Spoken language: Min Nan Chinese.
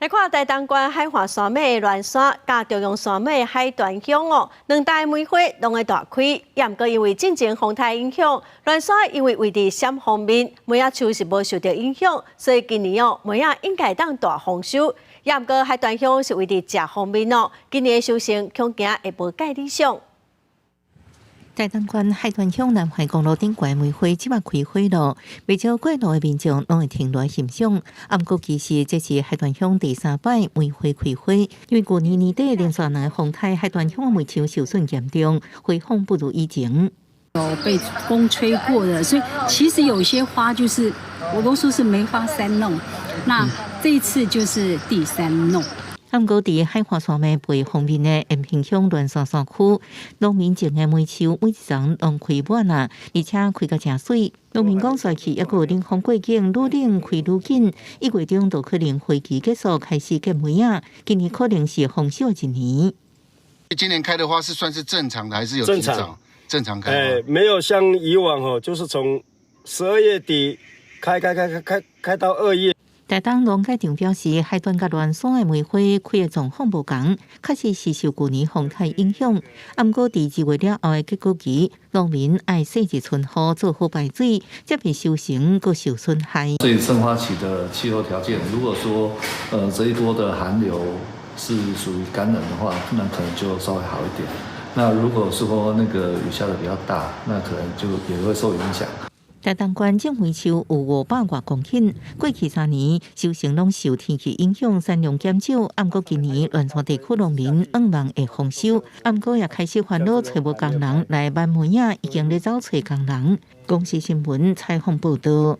來看台東縣海岸山脈的鸞山，佮中央山脈海端鄉哦，兩帶梅花攏會大開。也毋過因為進前風颱影響，鸞山因為位佇閃風面，梅仔樹是無受著影響，所以今年哦梅仔應該當大豐收。也毋過海端鄉是位佇遮風面哦，今年的收成恐驚會無蓋理想。台東縣海端鄉南環公路頂懸梅花這擺開花囉，袂少過路的民眾攏會停落來欣賞。啊，毋過其實這是海端鄉第三擺梅花開花，因為舊年年底連續兩个風颱，海端鄉的梅樹受損嚴重，花況不如以前。有被風吹過的，所以其實有些花就是我都說是梅花三弄，那這一次就是第三弄。毋過佇海岸山脈背風面的延平鄉鸞山山區，農民種的梅樹每一叢攏開滿啊，而且開甲誠媠。農民講，煞去猶閣有冷風過境，愈冷開愈緊，一月中就可能花期結束，開始結梅仔。今年可能是豐收的一年。今年開的花是算是正常的，還是有正常？正常開。哎，沒有像以往哦，就是從12月底開開開開開開到2月。台東農改場表示，海端佮鸞山的梅花開的狀況無仝，確實是受舊年風颱影響。啊，毋過佇2月了後的結果期，農民愛細緻巡護，做好排水，才袂收成閣受損害。所以盛花期的氣候條件，如果說這一波的寒流是屬於乾冷的話，那可能就稍微好一點。那如果是說那個雨下得比較大，那可能就也會受影響。台東縣種梅樹有500外公頃，過去3年收成攏受天氣影響，產量減少。毋過今年鸞山地區農民向望會豐收，毋過也開始煩惱揣無工人來挽梅仔，已經咧走揣工人。公視新聞採訪報導。